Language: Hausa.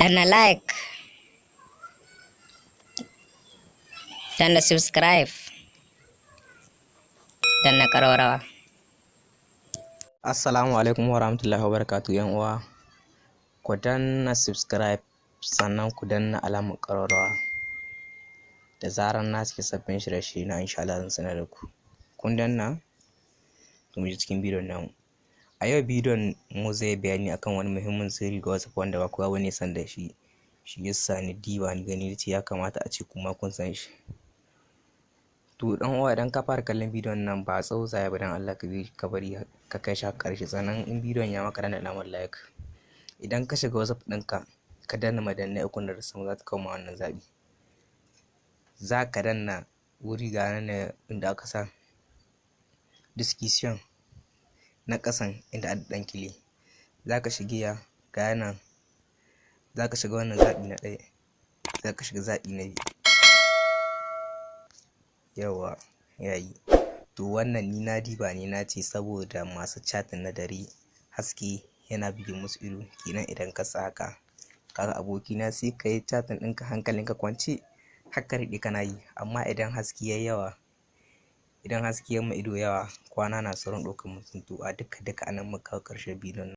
Danna like, danna subscribe, danna ƙararrawa. Assalamu alaikum warahmatullahi wabarakatuh, yan uwa. Ku danna subscribe, sannan ku danna alamar ƙararrawa. Da zarar na saki sabbin shirye-shirye na, insha Allah zan sanar da ku. Kun danna? To, mu je cikin bidiyon namu. A yau bidiyon mu zai bayani akan wani muhimmin sirri ga WhatsApp wanda ba kowa bane san da shi. Shi yasa ni diba ni gani nace ya kamata a ce kuma kun san shi. To dan uwa, idan ka fara kallon bidiyon nan, ba tsawo zaya ba, dan Allah ka bi ka bari ka kai shi har ƙarshe. Sannan in bidiyon ya maka, danna alamar like. Idan ka shiga WhatsApp ɗinka, ka danna madannai uku da sama, za ta kawo ma wannan zaɓi. Za ka danna wuri ga nan inda aka sa discussion, na ƙasan inda adda ɗan kile. Za ka shige ya ga nan, za ka shiga wannan zaɓi na ɗaya, za ka shiga zaɓi na biyu. Yawwa, yayi. To, wannan ni na diba ne na ce saboda masu chatting na dare, haske yana buge musu ido. Kenan idan ka sa haka, kaga abokina, sai ka yi chatting ɗinka hankalinka kwance har ka daɗe kana yi. Amma idan haske yayi yawa, idan haske ya ma ido yawa, kwana na saurin ɗaukar mutum. To, a duka duka anan muka kawo ƙarshen bidiyon.